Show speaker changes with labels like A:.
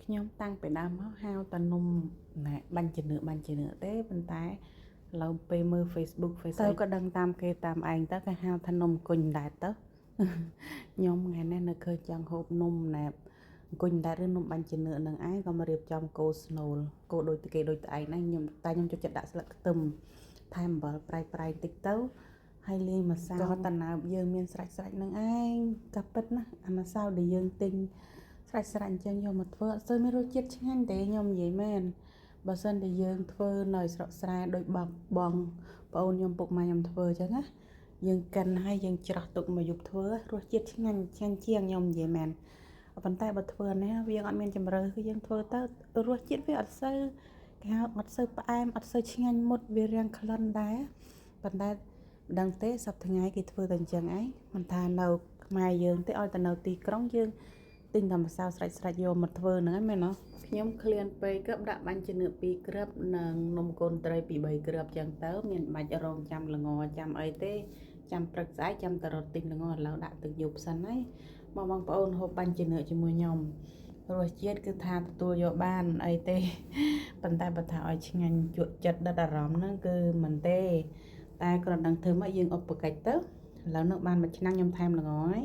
A: ខ្ញុំតាំងពីដើមមកហៅតែនំណែបាញ់ជំនឿបាញ់ជំនឿទេប៉ុន្តែឥឡូវពេលមើល Facebook Face ទៅក៏ដឹងតាមគេតាមឯងទៅគេហៅថានំគុញដែរទៅ ខ្ញុំថ្ងៃនេះនៅឃើញចង់ហូបនំណែអង្គុញដែរឬនំបាញ់ជំនឿនឹងឯងក៏មករៀបចំគោស្នូលគោដូចគេដូចតែឯងណាខ្ញុំតែខ្ញុំចូលចិត្តដាក់ស្លឹកខ្ទឹមថែមអំបិលប្រៃប្រៃតិចទៅហើយលាយម្សៅក៏តណើបយើងមានស្រេចស្រេចនឹងឯងក៏ពិតណាអាម្សៅដែលយើងទិញស្រេចស្រេចអញ្ចឹងយកមកធ្វើអត់សូវមានរសជាតិឆ្ងាញ់ទេខ្ញុំនិយាយមែនបើសិនតែយើងធ្វើនៅស្រុកស្រែដូចបងបងប្អូនខ្ញុំពុកម៉ែខ្ញុំធ្វើអញ្ចឹងណាយើងកិនហើយយើងច្រោះទុកមកយប់ធ្វើរសជាតិឆ្ងាញ់ឆ្ងាញ់ជាងខ្ញុំនិយាយមែនប៉ុន្តែបើធ្វើនេះវាអត់មានជំរឿគឺយើងធ្វើទៅរសជាតិវាអត់សូវគេហៅអត់សូវផ្អែមអត់សូវឆ្ងាញ់មុតវារាងក្លិនដែរប៉ុន្តែមិនដឹងទេសប្តាហ៍ថ្ងៃគេធ្វើតែអញ្ចឹងឯងមិនថានៅខ្មែរយើងទេឲ្យតែនៅទីក្រុងយើងទិញតែម្សៅស្រេចស្រេចយកមកធ្វើហ្នឹងឯងមែនអត់ខ្ញុំឃ្លានពេកក៏ដាក់បាញ់ជំនឿ2គ្រាប់និងនំកូនត្រីពី3គ្រាប់ចឹងទៅមានបាច់រងចាំល្ងចាំអីទេចាំព្រឹកស្អែកចាំតែរត់ទិញល្ងឥឡូវដាក់ទឹកយប់សិនហើយមកបងប្អូនហូបបាញ់ជំនឿជាមួយខ្ញុំរសជាតិគឺថាទទួលយកបានអីទេប៉ុន្តែបើថាឲ្យឆ្ងាញ់ជក់ចិត្តដិតអារម្មណ៍ហ្នឹងគឺមិនទេ តែគ្រាន់ដឹងធ្វើមកយើងឧបកិច្ចទៅឥឡូវនោះបានមួយឆ្នាំខ្ញុំថែមល្ងហើយ